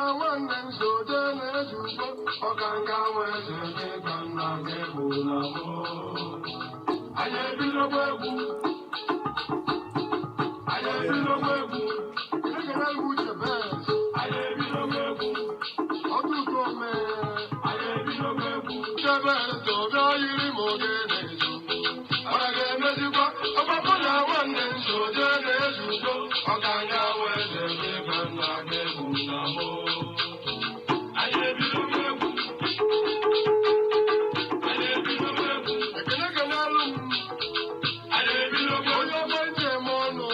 Nwanne m soje na-ezugo ọkanga nweze dịka nna gị bụ na gboo. Anyị ebidogbo egwu. Anyị ebidogbo egwu. Ekele iwu Jebez. Anyị ebidogbo egwu. Ọtụtụ ome. Anyị ebidogbo egwu. Jebez ọbịa yiri m oge na-ezo. Ọ ga-emezikwa ọgbapụ na nwanne m soje na-ezugo ọkanga nweze dịka nna gị bụ na gboo. Anyị ebidogbo egwu. Anyị ebidogbo egwu. Ekele kelelu m. Anyị ebidogbo onye ọma ntị eme ọnụ.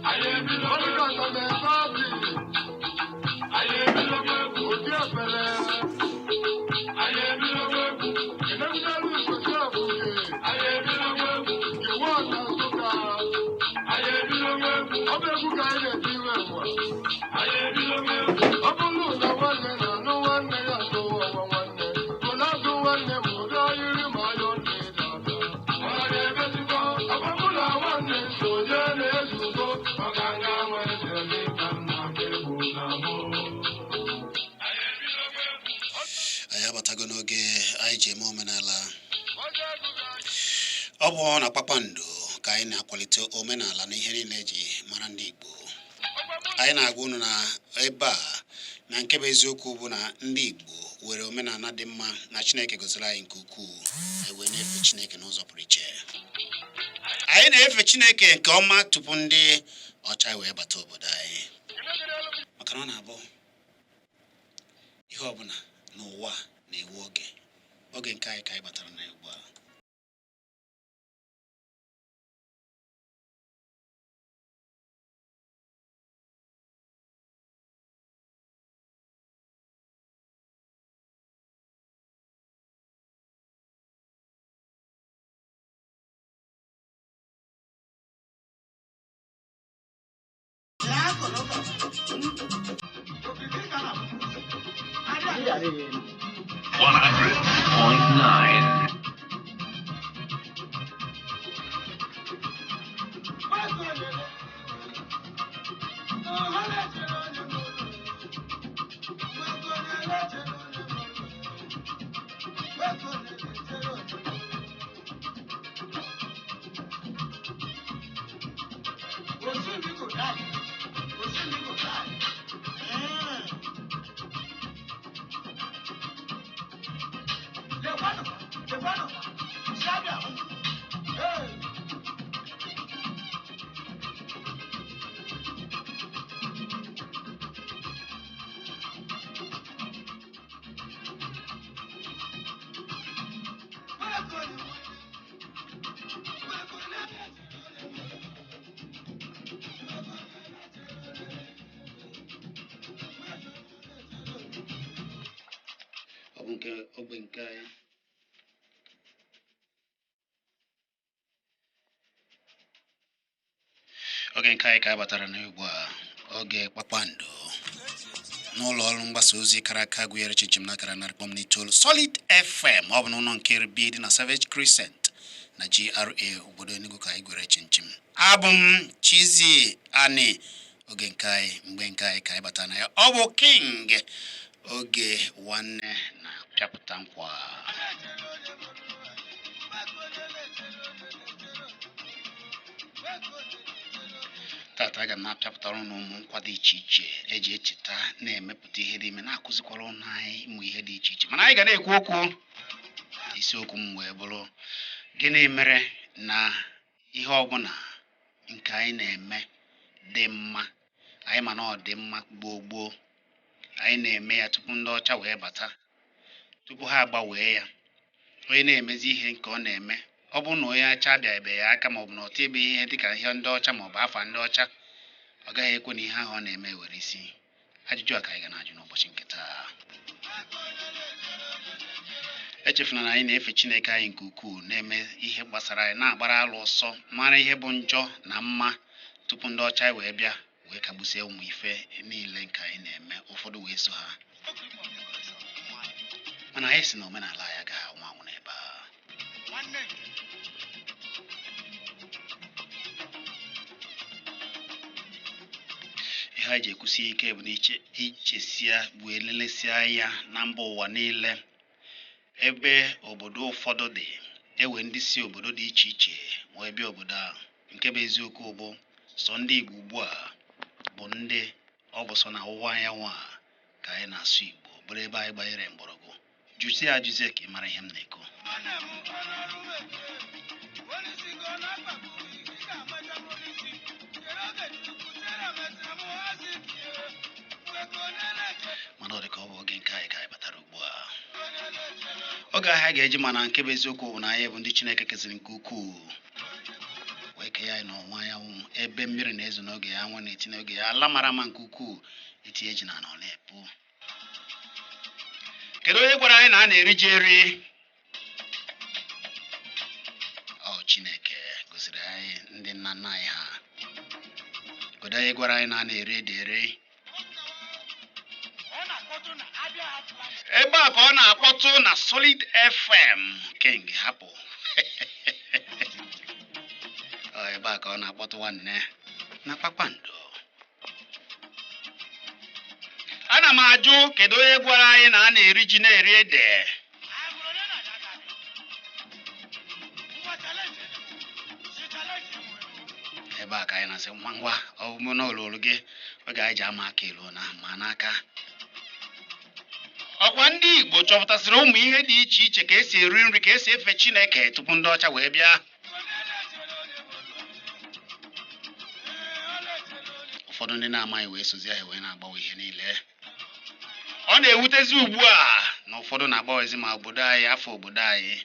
Anyị ebidogbo egwu. Ọdịka na ebe abi. Anyị ebidogbo egwu. Oti efere. Anyị ebidogbo egwu. Enekwutelu nsosi abụghị. Anyị ebidogbo egwu. Iwu ọna Nsụka. Anyị ebidogbo egwu. Ọ bụ egwu ka anyị na-eti iwe mgbe. Anyị ebidogbo egwu. Ọ bụrụ na nwanne na-anụ nwanne ya atụwa ọwa nwanne. Bụ na-atụ nwanne ma ụdị ayịrị ma ayọ ndị dada. Ọ ga-emezikwa ọgbapụ na nwanne sonye na-ezugo ọganga nweze dịka nna gị bụ na gboo. Anyị abatago n'oge anyị ji eme omenala. Ọ bụ na kpakpando ka anyị na-akwalite omenala na ihe niile eji mara ndị Igbo. Anyị na-agwa unu na ebe a na nke bụ eziokwu bụ na ndị Igbo nwere omenala dị mma na Chineke gọziri anyị nke ukwuu. Anyị wee na-efe Chineke n'ụzọ pụrụ iche. Anyị na-efe Chineke nke ọma tupu ndị ọcha wee bata obodo anyị, maka na ọ na-abụ ihe ọbụla n'ụwa na-ewu oge oge nke anyị ka anyị batara na ugbu a. 100.9. Ọ bụ nke ogbe nke anyị. Oge nke anyị ka anyị batara n'ugbu a, oge kpakpando n'ụlọ ọrụ mgbasa ozi kara aka gụnyere chinchin na akara 0.9 Solid FM. Ọ bụ n'ụlọ nke B dị na Savage Crescent na GRA obodo Enugu ka anyị gwere chinchin. Abụ m Chizzy Ani. Oge nke anyị, mgbe nke anyị ka anyị batara na ya. Ọ bụ King oge nwanne na-apịapụta nkwa. Tata aga m na-apịapụtara ụnụ ụmụ nkwa dị iche iche eji echeta na-emepụta ihe dị ime, na-akụzikwara ụnụ anyị ịmụ ihe dị iche iche. Mana anyị ga na-ekwu okwu, isiokwu m wee bụrụ gịnị mere na ihe ọbụla nke anyị na-eme dị mma, anyị ma na ọ dị mma gboo gboo, anyị na-eme ya tupu ndị ọcha wee bata, tupu ha agbanwee ya. Onye na-emezi ihe nke ọ na-eme, ọ bụrụ na onye ọcha abịabe ya aka maọbụ na ọ tịbe ihe dịka ihe ndị ọcha maọbụ afa ndị ọcha, ọ gaghị ekwe na ihe ahụ ọ na-eme were isi. Ajụjụ a ka anyị ga na-ajụ n'ụbọchị nke taa. Echefuna na anyị na-efe Chineke anyị nke ukwuu, na-eme ihe gbasara anyị, na-agbara alụ ọsọ, mara ihe bụ njọ na mma tupu ndị ọcha wee bịa wee kagbusie ụmụ ife niile nke anyị na-eme, ụfọdụ wee so ha. Mana anyị si na omenala anyị agaghị anwụ anwụ n'ebe a. Ihe Ihe anyị ji ekwusi ike bụ na ichesia wee lelesịa ya na mba ụwa niile, ebe obodo ụfọdụ dị ewe ndị si obodo dị iche iche wee bịa obodo a. Nke bụ eziokwu bụ sọ ndị Igbo ugbu a bụ ndị ọ bụ sọ na ọwụwa anyanwụ a ka anyị na-asụ Igbo, bụrụ ebe anyị gbanyere mgbọrọgwụ. Jụzie ajụzie ka ị mara ihe m na-ekwu. Mana ọ dị ka ọ bụ oge nke anyị ka anyị batara ugbu a, oge ahụ anyị ga-eji. Mana nke bụ eziokwu bụ na anyị bụ ndị Chineke keziri nke ukwuu, wee kee anyị n'ọnwa anyanwụ, ebe mmiri na-ezo n'oge ya, anwụ na-eti n'oge ya, ala mara mma nke ukwuu, etinye ji na ala ọ na-epu. Kedu onye gwara anyị na a na-eri ji eri? Ọ Chineke gosiri anyị ndị nna nna anyị ha. Kedu onye gwara anyị na a na-eri ede eri? Ebe a ka ọ na-akpọtụ na Solid FM. King hapụ. Ọ ebe a ka ọ na-akpọtụ nwanne na Kpakpando. Ana m ajụ, kedu onye gwara anyị na a na-eri ji na-eri ede? Ebe a ka anyị na-asị ngwa ngwa, ọ bụ na olulu gị oge anyị ji ama aka elu na ma n'aka. Ọkwa ndị Igbo chọpụtasịrị ụmụ ihe dị iche iche, ka esi eri nri, ka esi efe Chineke, tupu ndị ọcha wee bịa. Ụfọdụ ndị na-amaghị wee sozi ahịa wee na-agbanwe ihe niile. Ọ na-ewutezi ugbu a na ụfọdụ na-agbanwezi ma obodo anyị, afọ obodo anyị.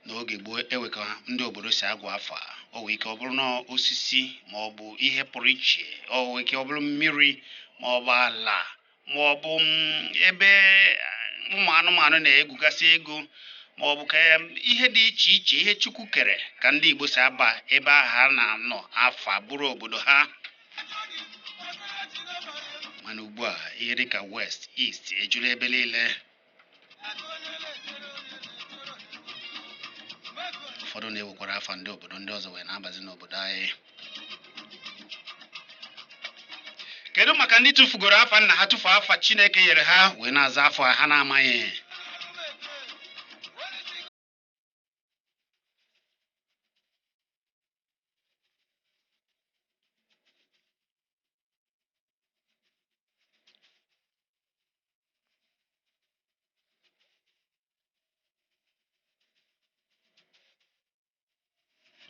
N'oge gboo, eweka ndị obodo si agụ afa. O nwee ike ọ bụrụ na osisi ma ọ bụ ihe pụrụ iche, o nwee ike ọ bụrụ mmiri ma ọ bụ ala ma ọ bụ ebe ụmụ anụmanụ na-egwugasị egwu, ma ọ bụ ka ihe dị iche iche, ihe Chukwu kere, ka ndị Igbo si aba ebe ahụ ha na-anọ afa bụrụ obodo ha. Mana ugbu a, ihe dịka West, East ejula ebe niile. Ụfọdụ na-ewekwara afa ndị obodo ndị ọzọ wee na-abazi n'obodo anyị. Kedu maka ndị tụfugoro afa nna ha, tụfuo afa Chineke nyere ha, wee na-aza afọ ha na-amaghị?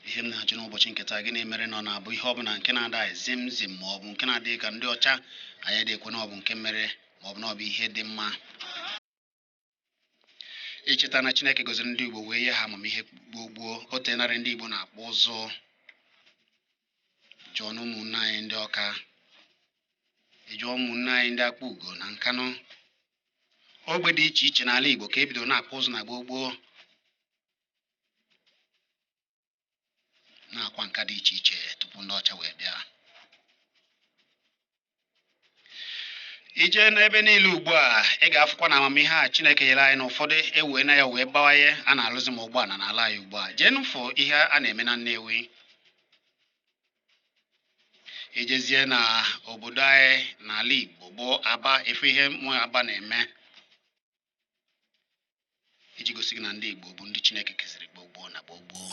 Ihe m na-ajụ n'ụbọchị nke taa, gịnị mere na ọ na-abụ ihe ọbụla nke na-ada zim zim, ma ọ bụ nke na-adịghị ka ndị ọcha anyị dị ekwe na ọ bụ nke mere, ma ọ bụ na ọ bụ ihe dị mma? Icheta na Chineke gọziri ndị Igbo wee nye ha amamihe gboo gboo. O tenarị ndị Igbo na-akpụ ụzụ. Jụọ na ụmụnne anyị ndị Ọka, jụọ ụmụnne anyị ndị Akpa Ugo na Nkanụ, ogbe dị iche iche n'ala Igbo ka e bidoro na-akpụ ụzụ na gboo gboo, na-akwa nka dị iche iche tupu ndị ọcha wee bịa. Ije n'ebe niile ugbu a, ị ga-afụkwa na amamihe a Chineke nyere anyị na ụfọdụ ewee na ya wee bawanye. A na-alụzi ma ụgbọala n'ala anyị ugbu a. Jee nụfụ ihe a na-eme na Nnewi. Ijezie na obodo anyị n'ala Igbo bụ Aba, efu ihe mụ Aba na-eme, iji gosi gị na ndị Igbo bụ ndị Chineke keziri gboo gboo na gboo gboo.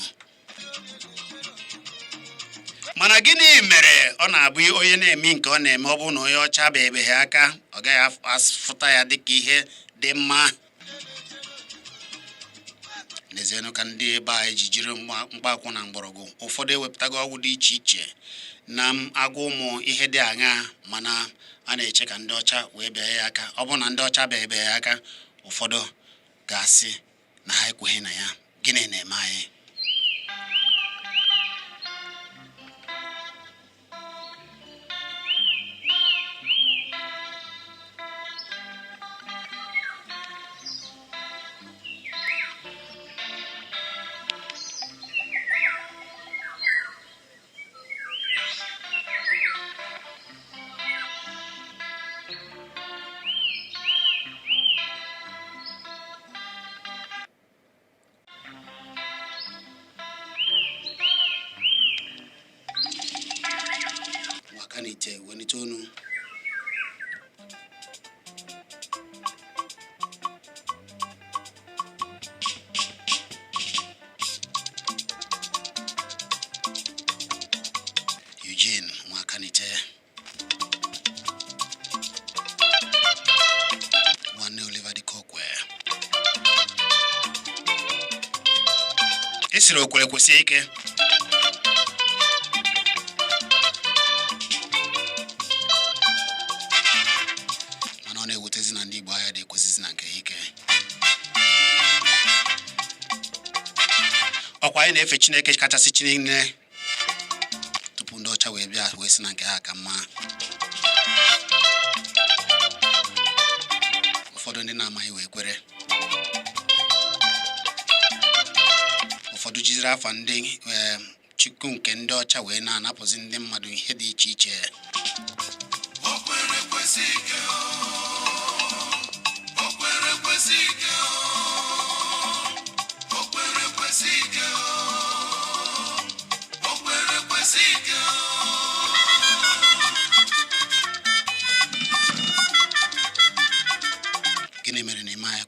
Mana gịnị mere ọ na-abụ onye na-eme nke ọ na-eme, ọ bụrụ na onye ọcha bebeghị aka, ọ gaghị afụta ya dịka ihe dị mma? N'ezienụ, ka ndị ebe anyị ji jiri mkpaakwụkwọ na mgbọrọgwụ, ụfọdụ ewepụtago ọgwụ dị iche iche na agwa ụmụ ihe dị aṅaa, mana a na-eche ka ndị ọcha wee bịa ya aka. Ọ bụrụ na ndị ọcha bịa ya aka, ụfọdụ ga-asị na ha ekweghị na ya. Gịnị na-eme anyị? Ị sịrị okwere kwesị ike. Mana ọ na-ewutezi na ndị Igbo ahịa dị ekwesịzi na nke ike. Ọkwa anyị na-efe Chineke kachasị chi niile tupu ndị ọcha wee bịa wee sị na nke ha ka mma. Ụfọdụ ndị na-amaghị wee kwere. Ụfọdụ jiziri afa ndị chukwu nke ndị ọcha wee na-anapụzi ndị mmadụ ihe dị iche iche. Gịnị mere na ime anyị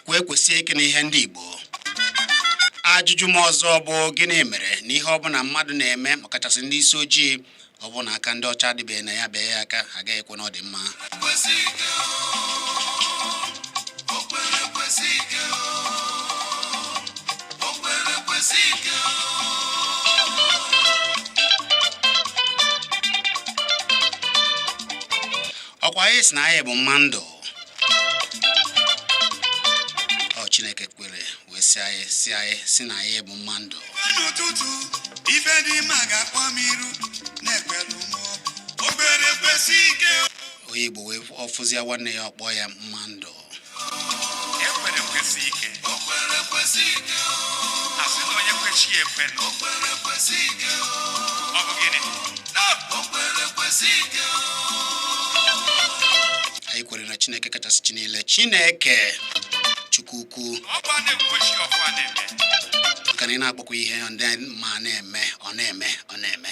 kwee kwesie ike n'ihe ndị Igbo? Ajụjụ m ọzọ bụ gịnị mere na ihe ọbụla mmadụ na-eme, ọkachasị ndị isi ojii, ọ bụ na aka ndị ọcha adịbeghị na ya bee ya aka, agaghị ekwe na ọ dị mma? Ọkwa anyị sị na anyị bụ mma ndụ. Ọ Chineke kwere wee sị anyị sị anyị sị na anyị bụ mma ndụ. N'ụtụtụ ife dị mma ga-akpọ m iru na-ekwelu m obere kwesị ike. Onye Igbo wee ọfụzia nwanne ya, ọkpọ ya mma ndụ. Ekwere kwesị ike. Asị na onye kwechi ya ekwe. Ọ bụ gịnị? Anyị kwere na Chineke kachasị chi niile, Chineke Chukwu ukwu. Ọ bụ a na-ekwechi ọfụ a na-eme. Maka na ị na-akpọkwa ihe ndị ma na-eme, ọ na-eme, ọ na-eme.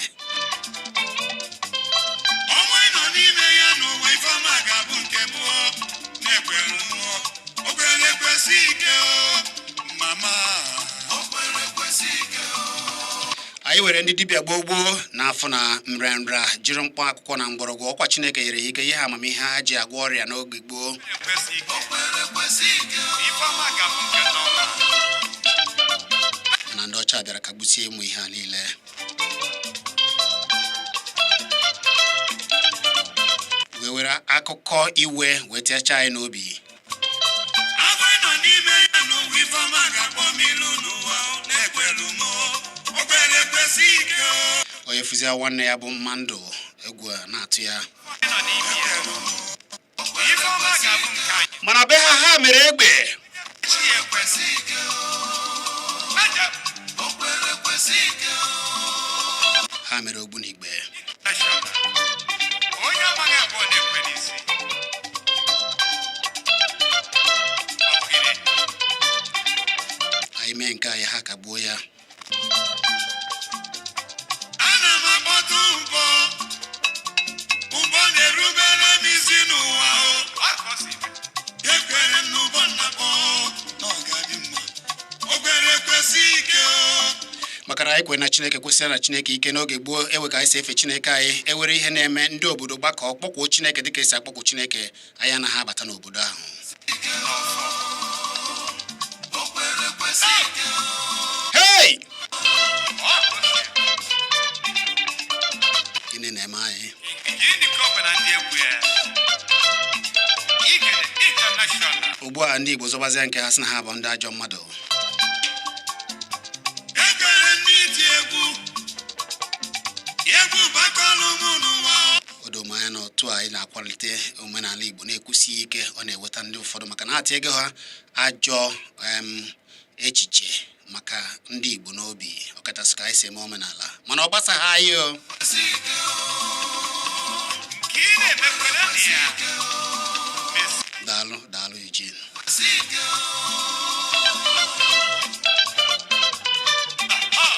Ọnwa ị nọ n'ime ya n'ụwa, ifeọma ga-abụ nke mụọ na-ekwelu mụọ okwere kwesị ike mama. Anyị were ndị dibịa gboo gboo na-afụ na nrịanrịa jiri mkpọ akwụkwọ na mgbọrọgwụ. Ọkwa Chineke nyere ha ike, ihe ha amamihe ha ji agwọ ọrịa n'oge gboo. Kwesị ike. Ifeọma ga-abụ nke n'ọma. Mana ndị ọcha bịara kagbusie ụmụ ihe a niile wee were akụkọ iwe wee tiacha anyị n'obi. Agwa ị nọ n'ime ya n'ụwa, ifeọma ga-akpọ m ilu n'ụwa na-ekwelu m okwere kwesị ike. Onye fụzia nwanne ya bụ mma ndụ, egwu a na-atụ ya. Ị nọ n'ime ya. Ifeọma ga-abụ nke anyị. Mana be ha, ha mere egbe. Chi ya ekwesị. Aja. Ha mere ogbunigwe. Onye amaghị abụọ na-ekwe n'isi. Ọ bụ gịnị? Anyị mee nke anyị, ha kagbuo ya. Ana m akpọta ụbọ, ụbọ na-erubere m isi n'ụwa o. Ọ ka o si dị. Ekwere m n'ụbọ nnakpọ na ọ ga-adị mma, o kwere kwesị ike o. Maka na anyị kwere na Chineke, kwesịrị na Chineke ike n'oge gboo, ewe ka anyị si efe Chineke anyị. Ewere ihe na-eme ndị obodo gbakọ kpọkwuo Chineke dịka esi akpọkwu Chineke, anyị anaghị abata n'obodo ahụ. N'ọfọ. Hey! Ọ ka o si dị. Gịnị na-eme anyị? Gịnị ka ọ bụ na ndị egwu ya? Igede International. Ugbu a ndị Igbo zọbazịa nke ha, sị na ha bụ ndị ajọ mmadụ. Ekwere m n'iti egwu, egwu bakọlụ m n'ụwa. O doo m anya na otu a anyị na-akwalite omenala Igbo na-ekwusi ike, ọ na-eweta ndị ụfọdụ maka na ata ego ha ajọ echiche maka ndị Igbo n'obi, ọkachasị ka anyị si eme omenala, mana ọ gbasaghị anyị o. Ka ị na-emekwere na ya. Mesi. Daalụ, daalụ, Eugene. Aha.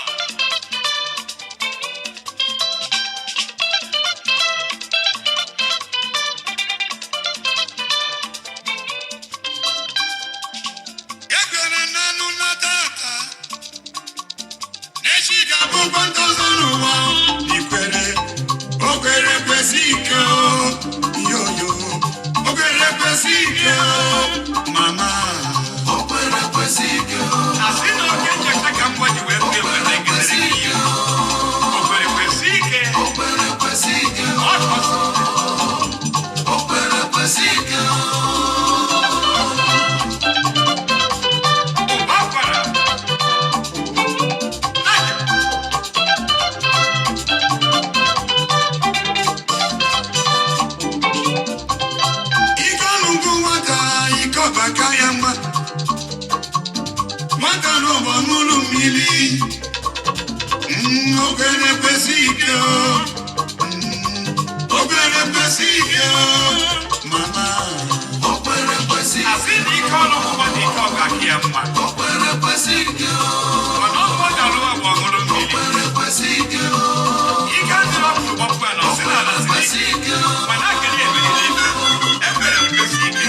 Ekwere m n'anụ na tata n'echi ga-abụkwa ntozu n'ụwa. Ikwere o kwere kwesị ike o, yoyo, o kwere kwesị ike o, mama. Asị na ọgụ aka ya mma. Nwata n'ụbọ n'ụlọ mmiri. Okwere kwesị ike o. Okwere kwesị ike o. Mama. Okwere kwesị ike. Asị na ike ọlụ ụgbọ dị ike ọgụ aka ya mma. Okwere kwesị ike o. Mana ọkụ ga-alụwa bụ ọṅụrụ mmiri. Okwere kwesị ike o. Ike adịrọ ọkụ gbọpụ a na ọsị na ala siri Kwesị ike. ike o. Mana akịrị emeriri ife. Ekwere m kwesị ike.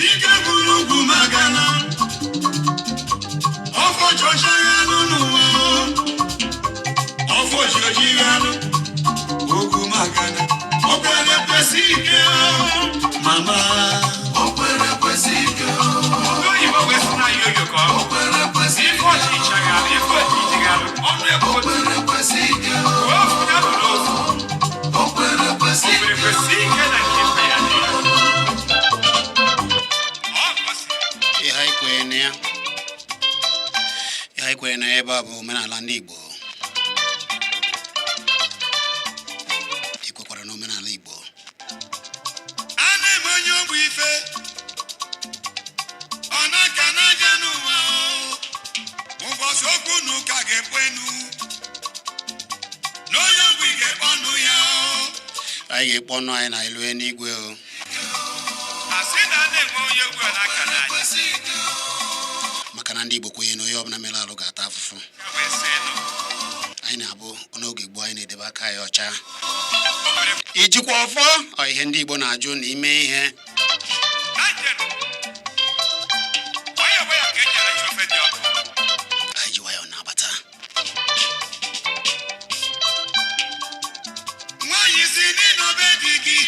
Ike gwụrụ ugwu maka na ọfọ chọchaghanụ n'ụwa, ọfọ chọchighanụ ugwu maka na okwere kwesị ike o, mama. Okwere kwesị ike o. Ndị oyibo wee sị na yoyo ka ọ bụ. Okwere kwesị Ife ọchịchị ghalụ, ife ọchịchị ghalụ, ọnụ egwu otu. Okwere kwesị ike o. Wee ofu ya bụ n'ofu. Okwere kwesị O kwere ike o. kwesị ike na nke ife ya dị. Ọ kwesịrị. Ihe anyị kwenyere na ya, ihe anyị kwenyere na ya ebe a bụ omenala ndị Igbo. Ikwekwara na omenala Igbo. A na-eme onye ogbu ife ọ na-aka n'aja n'ụwa o. Ụbọchị okwu na ụka ga-ekwenu na onye ogbu ga-ekpe ọnụ ya o. Anyị ga-ekpe ọnụ anyị na elu eluigwe o. Asị na a na-enwe onye ogbu a n'aka n'anya. Maka na ndị Igbo kwenye na onye ọbụla mere alụ ga-ata afụfụ. Ya wee sị nụ. Anyị na-abụ n'oge gboo anyị na-edebe aka anyị ọcha. O kwere Ijikwa ọfọ ọ ihe ndị Igbo na-ajụ na ime ihe. na njem. Nwayọọ nwayọọ ka eji aracha ofe dị ọkụ. Anyị ji nwayọọ na-abata. Nwaanyị si n'ịnọbe di gị.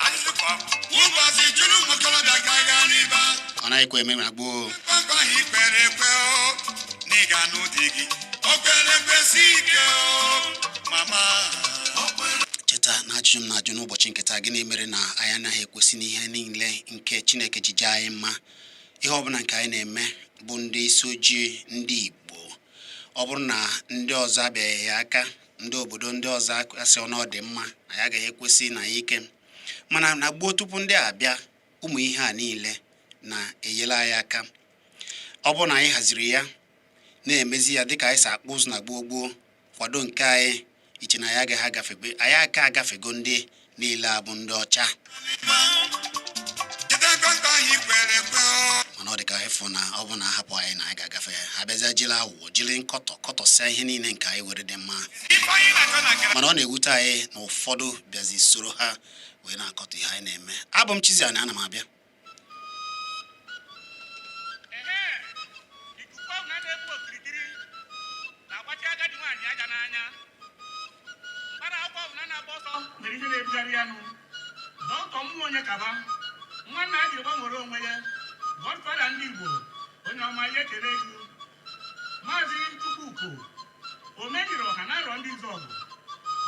Ajụjụ ka ọ bụ. Ụbọchị jụrụ ụmụ okorobịa ka gaa n'ịba. Ọ naghịkwa eme na gboo. Mkpamkpa ahụ ikwere ekwe o, na ị ga-anụ di gị. O kwere ekwesị ike o, mama. Cheta na ajụjụ m na-ajụ n'ụbọchị nke taa, gịnị mere na anyị anaghị ekwesị n'ihe niile nke Chineke ji jaa anyị mma? Ihe ọbụla nke anyị na-eme bụ ndị isi ojii ndị Igbo, ọ bụrụ na ndị ọzọ abịaghị ya aka, ndị obodo ndị ọzọ asị na ọ dị mma, anyị agaghị ekwesị na ya ike. Mana na gboo tupu ndị a abịa, ụmụ ihe a niile na-enyere anyị aka. Ọ bụrụ na anyị haziri ya na-emezi ya dịka anyị si akpụ ụzụ na gboo gboo, kwado nke anyị iche na anyị agaghị agafebe, anyị aka agafego ndị niile a bụ ndị ọcha. Cheta mkpamkpa ahụ ikwere ekwe o. Mana ọ dị ka ịfụ na ọ bụ na ahapụ anyị na anyị ga-agafe, ha bịazie jiri aghụghọ jiri nkọtọ kọtọsịa ihe niile nke anyị were dị mma. Ife anyị na-achọ na nkara. Mana ọ na-ewute anyị na ụfọdụ bịazi soro ha wee na-akọtọ ihe anyị na-eme. Abụ m Chiziani, ana m abịa. Ehe, ikuku ahụ na na-egbu okirikiri na-agbachi agadi nwaanyị aja n'anya. Mkpara akwụkwọ ahụ na na-agba ọsọ mere ihe na-ebugharị ya nụ. Dọkịta mmụọ onye kaba, nwanna a jiri gbanwere onwe ya, Godfather ndị Igbo, onye ọma ya ekele gị. Maazị Chukwuko, omenyere ọha na arọ ndị Izọgụ,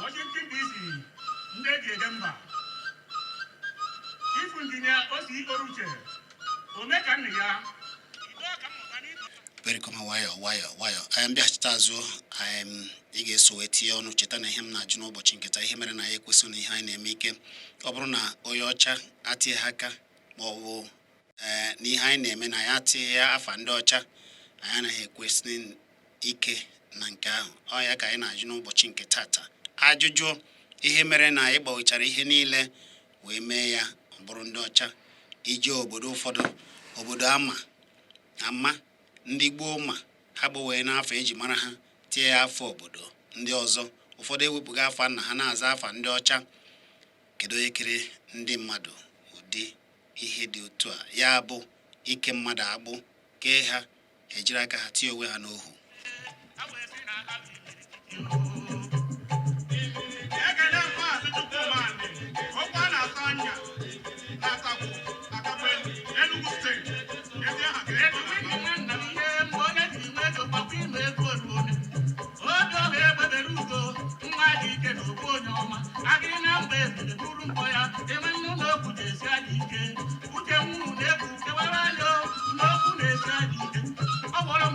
Washington DC, ndị eji eje mba. Chief Injinia Osi Oruche, Omekanna ya, Perikoma, nwayọọ nwayọọ nwayọọ, anyị mbịachite azụ anyị ị ga-eso wee tinye ọnụ. Cheta na ihe m na-ajụ n'ụbọchị nketa, ihe mere na ya ekwesịghị na ihe anyị na-eme ike, ọ bụrụ na onye ọcha atịghị aka ma ọ bụ ee na ihe anyị na-eme na ya atịghị ya afa ndị ọcha, anyị anaghị ekwesị ike na nke ahụ. Ọ ya ka anyị na-ajụ n'ụbọchị nke tata, ajụjụ ihe mere na anyị gbanwechara ihe niile wee mee ya ọ bụrụ ndị ọcha. Ije obodo ụfọdụ, obodo ama ama ndị gboo ma ha gbanwee n'afọ eji mara ha tie ya afọ obodo ndị ọzọ. Ụfọdụ ewepụghị afa nna ha na-aza afa ndị ọcha. Kedu onye kere ndị mmadụ ụdị ihe dị otu a? Ya bụ ike mmadụ agbụ kee ha ejiri aka ha tie onwe ha n'ohu. Ekele Maazị Chukwumanị, okwu a na-asa anya na-asakwu akakwe Enugu Steeti. Ezi aha ka eji nwanna m ihe mgbe onye jiri nwe ego gbakwa ime ego oruone. Obi ọha egbebere ugo, nwa dị ike na ogbu onye ọma. Agịrị na mgba ebere buru mkpọ ya, enwe nnu na okwu ji esi anya ike. Uche nwuru na-ekwu kewara anya n'okwu na-esi anya ike. Ọ gwọrọ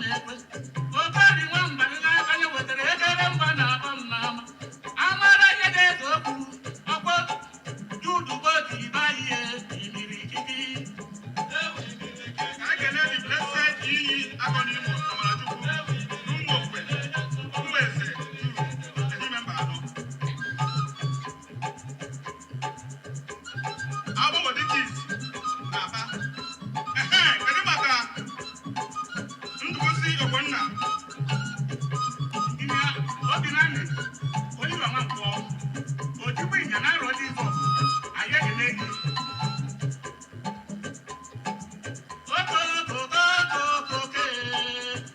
na-ekwe okori nwamba gị n'aka ya wetara ekere mba na-akpọ m n'ama amara ihe na-eze okwu ọkpọ judubojiba ihe imirikiti. Ka ekele the blessed iyi Akọnimo Amarachukwu n'Ụmụokwe, Ụmụeze Juru, Ehime Mba Anọ. Agbọghọ Dikis na Aba. Ehe, kedu maka Ndụbụisi Ogbonna? Obinani, Oliver Nwankwo, Ojukwu Ịnya na Arọ Jizọs, anyị ekele gị. Okookokookoke.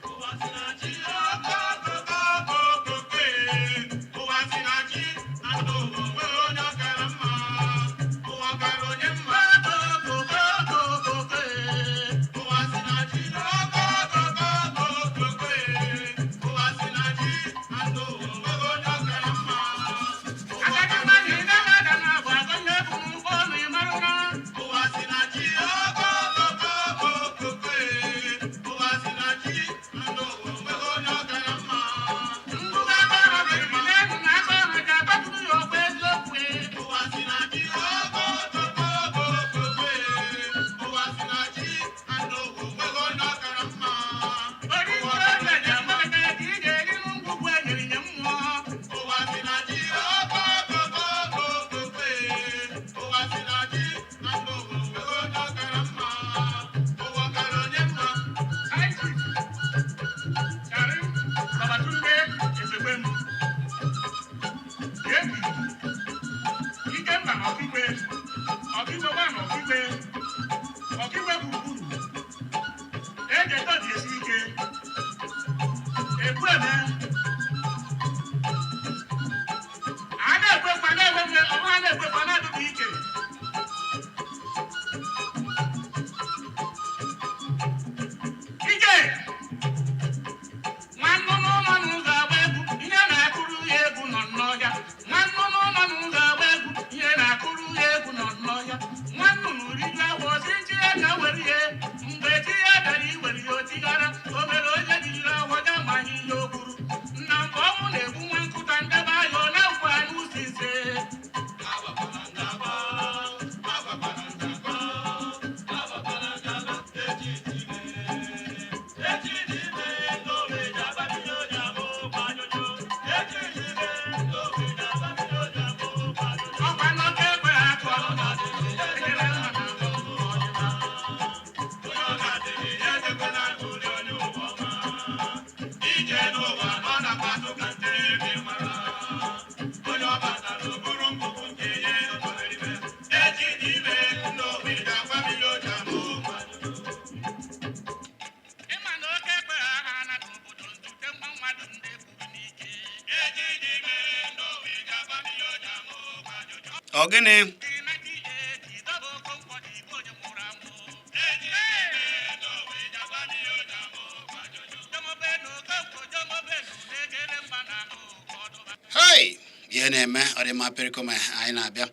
Ụwa si na chi, okookokookoke. Ụwa si na chi, na ndụ ụwa nwere onye ọ kara mma. Ụwa kara onye mma. Okookokookoke. Ụwa si na chi, okookokookoke. Ụwa si na chi, na ndụ ụwa nwere onye ọ kara mma. Agadi nwaanyị na-ada na-abụ agọ nne bụ m ọnụ ị marụ na. Ụwa si na chi, okookokookoke. Ụwa si na chi, na ndụ ụwa nwere onye ọ kara mma. Ngụgụ aka ha meriri n'elu na aka ha ji agbapụrụ ya ọkwa eziokwu. Ụwa si na chi, okookokookoke. Ụwa si na chi, na ndụ ụwa nwere onye ọ kara mma. Ori ndị ọbịa ji amalite ka ị ga-eri ngwugwu enyere nye mmụọ. Ụwa si na chi, okookokookoke. Ụwa si na chi, na ndụ ụwa nwere onye ọ kara mma. Ụwa kara onye mma. Karim Babatunde Ezekwem. Yebi. Ikemba na Ọkigwe. Ọkigwe gba na Ọkigwe. Ọkigwe gburugburu. Eje tọji esi ike. Ekwueme. A na-ekwekwa na-enwe ọma a na-ekwekwa na-adịghị ike. Ike! Nwannụnụ nọ n'ụzọ agba egwu, ihe na-akụrụ ya egwu nọ n'ọhịa. Nwannụnụ nọ n'ụzọ agba egwu, ihe na-akụrụ ya egwu nọ n'ọhịa. Nwannụnụ riju agwọ sị chi ya ka were ihe. Mgbe chi ya bịara iwere ya o tigara, o mere onye jiri agwọ ga amaghị ihe o kwuru. Nna nke ọnwụ na-egbu nwa nkụta ndebe anya ọ na-ekwu anya ụzọ ise. Ọkwa n'oke ekwe ha akụ ekele mma na Ịma na oke ekwe ha ha na n'obodo nzute nwa mmadụ ndị ekwuru n'ike. Ọ gịnị? Hei, ihe na-eme ọ dị mma perikoma anyị na-abịa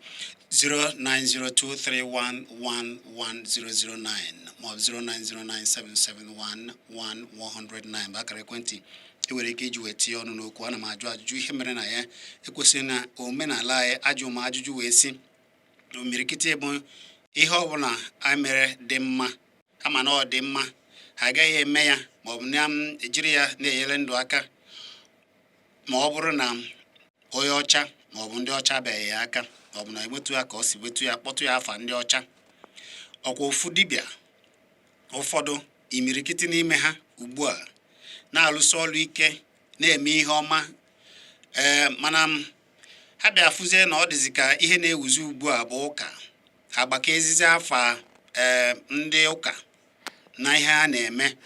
09023111009 maọbụ 09097711109 bụ akara ekwentị ị nwere ike iji wee tinye ọnụ n'okwu. Ana m ajụ ajụjụ ihe mere na ya ekwesịghị na omenala anyị ajụ m ajụjụ wee sị omirikiti bụ ihe ọbụla anyị mere dị mma kama na ọ dị mma ha agaghị eme ya maọbụ na m ejiri ya na-enyere ndụ aka ma ọ bụrụ na onye ọcha maọbụ ndị ọcha abịaghị ya aka maọbụ na ewetu ya ka ọ si wetu ya kpọtụ ya afa ndị ọcha. Ọkwa ofu dibịa ụfọdụ imirikiti n'ime ha ugbu a na-alụso ọrụ ike na-eme ihe ọma, ee, mana m ha bịa fụzie na ọ dịzị ka ihe na-ewuzi ugbu a bụ ụka ha gbakọ ezizi afa, ee, ndị ụka na ihe ha na-eme.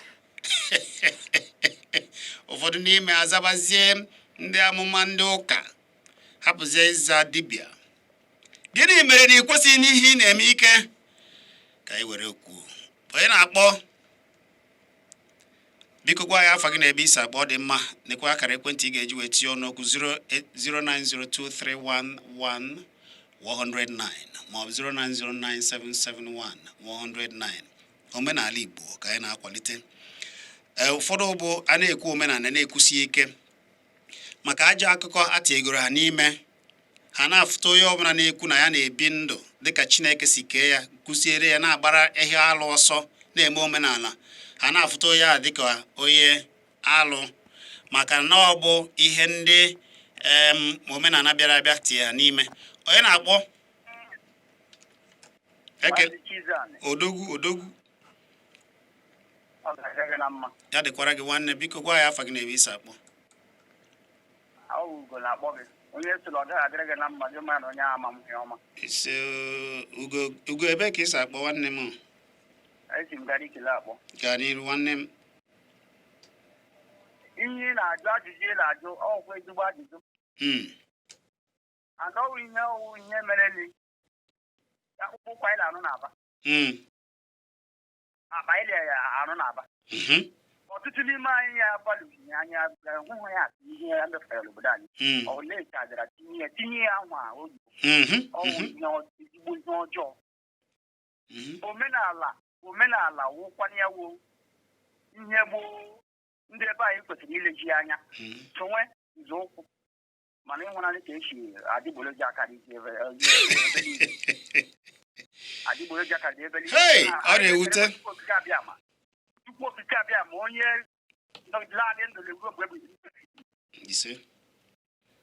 Ụfọdụ n'ime azabazie ndị amụma ndị ụka, hapụzie ịza dibịa. Gịnị mere na ị kwesịghị n'ihe ị na-eme ike ka anyị were kwuo? Onye na-akpọ, biko gwa ya afa gị na ebe isi akpọ. Dị mma, nekwa akara ekwentị ị ga-eji wee tinye ọnụokwu 09023111109 maọbụ 09097711109. Omenala Igbo ka anyị na-akwalite. Ụfọdụ bụ a na-ekwu omenala na-ekwusi ike maka ajọ akụkọ atinyegoro ha n'ime ha, na-afụta onye ọbụla na-ekwu na ya na-ebi ndụ dịka Chineke si kee ya, kụziere ya, na-agbara ihe alụ ọsọ, na-eme omenala, ha na-afụta onye a dịka onye alụ, maka na ọ bụ ihe ndị omenala bịara abịa tie ya n'ime. Onye na-akpọ? Odogwu, odogwu. Ya dịkwara gị, nwanne. Biko gwa ya afa gị na ebe isi akpọ. Ise, Ugo. Ugo, ebe ka isi akpọ, nwanne m? Gaa n'iru, nwanne m. Ihe ị na-ajụ, ajụjụ ị na-ajụ, ọgwụ ezigbo ajụjụ. And ọwụ ihe, ọwụ ihe mere ni akpụkpọ ụkwụ anyị na-arụ n'Aba, akpa anyị na-arụ n'Aba. Ọtụtụ n'ime anyị ya agbalụghị anya hụhụ ya ihe ya mefere n'obodo anyị. Ole ka bịara tinye ya, tinye ya nwa oyibo. Ọwụ ihe ezigbo ihe ọjọọ. Omenala, omenala wụkwana ya wo ihe gboo ndị ebe anyị kwesịrị ileji anya tụnwe nzọụkwụ, mana ịhụnanya ka esi adịgboroja akarị ebe niile. Adịgboroja karịrị ebe niile. Hey, ọ na-ewute. Chukwu Okike abịa ma onye nọgidere ndụ na-egwu mgbe ebighị ebi. Ise.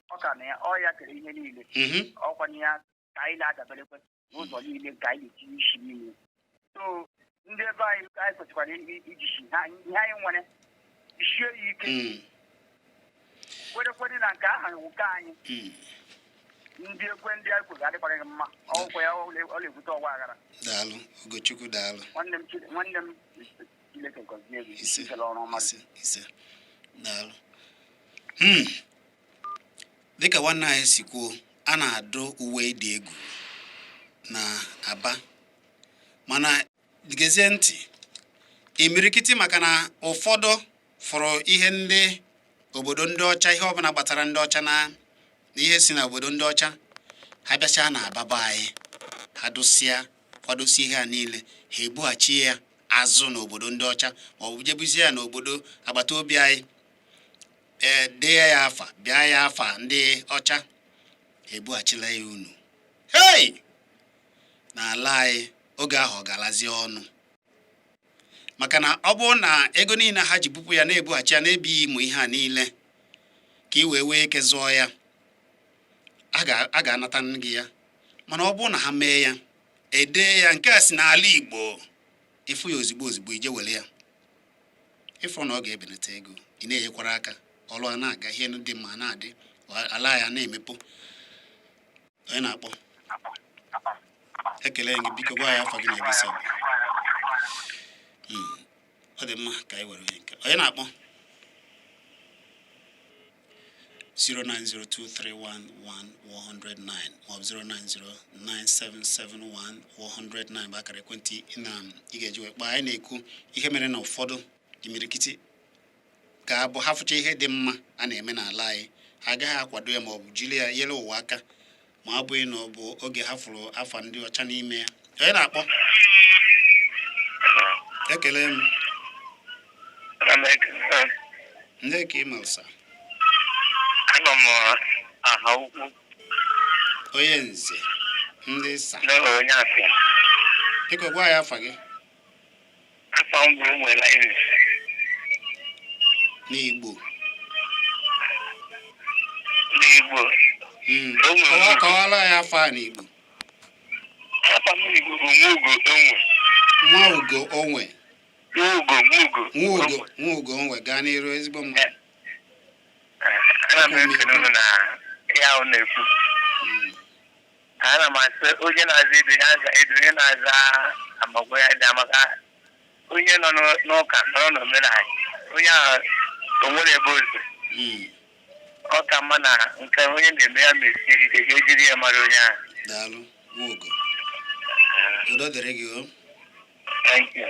Ọ ka na ya, ọ ya kere ihe niile. Ọkwanye ya ka anyị na-adaberekwe n'ụzọ niile nke anyị na-etinye isi niile. So ndị ebe anyị, anyị kwesịkwara ijisi ha ihe anyị nwere jisie ya ike, kwerekwere na nke ahụ nke anyị. Ndị ekwe ndị anyị kwuru adịkwaghị mma, ọgwụ ya ọ na-ebute ọgba aghara. Daalụ, Ugochukwu, daalụ. Nwanne m, nwanne m, Chineke gọzie gị. Ise. Ikele ọrụ ọma gị. Ise, ise, daalụ. Dịka nwanne anyị si kwuo, a na-adụ uwe dị egwu na Aba, mana gezie ntị, imirikiti, maka na ụfọdụ fụrụ ihe ndị obodo ndị ọcha, ihe ọbụla gbatara ndị ọcha na ihe si na obodo ndị ọcha, ha bịachaa na Aba be anyị, ha dụsịa, kwadosie ihe a niile, ha ebughachi ya azụ n'obodo ndị ọcha, ma ọ bụ jebuzie ya n'obodo agbata obi anyị, ee, dee ya afa, bịa ya afa ndị ọcha, ha ebughachila ya unu. Hei, n'ala anyị oge ahụ ọ ga-alazi ọnụ, maka na ọ bụrụ na ego niile ha ji bupụ ya na-ebughachi ya na-ebighị ịmụ ihe a niile ka ị wee wee ike zụọ ya, a ga-anata gị ya. Mana ọ bụrụ na ha mee ya, edee ya nke a si n'ala Igbo, ịfụ ya ozigbo ozigbo, ije were ya, ịfụ na ọ ga-ebelata ego ị na-enyekwara aka, ọrụ a na-aga, ihe dị mma na-adị, ala ya na-emepe. Onye na-akpọ? Ekele gị. Biko gwa ya afọ gị na ebe isi akpọ. Ọ dị mma ka anyị were onye nke onye na-akpọ 09023111109 maọbụ 09097711009 bụ akara ekwentị ị na ị ga-eji wee kpọọ. Anyị na-ekwu ihe mere na ụfọdụ imirikiti ga-abụ ha fụcha ihe dị mma a na-eme n'ala anyị, ha agaghị akwado ya maọbụ jiri ya nyere ụwa aka, ma ọ bụghị na ọ bụ oge ha fụrụ afa ndị ọcha n'ime ya. Onye na-akpọ? Ekele m. Ana m ekele. Ndị ka email sa. Anọ m aha ukwu. Onye nze ndị sa. N'ụlọ onye afịa. Biko gwa ya afa gị. Afọ m bụ ụmụ Elias. N'Igbo? N'Igbo. Ụmụ Kọwara ya afa a n'Igbo. Afọ m Igbo bụ Nwugo Onwe. Nwa Ugo Onwe. Nwugo, Nwugo. Nwugo, Nwugo Onwe, gaa n'iru, ezigbo mmadụ. Ana m ekele unu na ihe ahụ na-ekwu. Ana m asị onye na-aza Edo ya aza Edo, onye na-aza Amagwe ya dị amaka, onye nọ n'ụka nọrọ n'omenala, onye ahụ o nwere ebe ozu. Ọ ka mma na nke onye na-eme ya mesie ike ka ejiri ya mara onye ahụ. Daalụ, Nwugo, udo dịrị gị o. Thank you.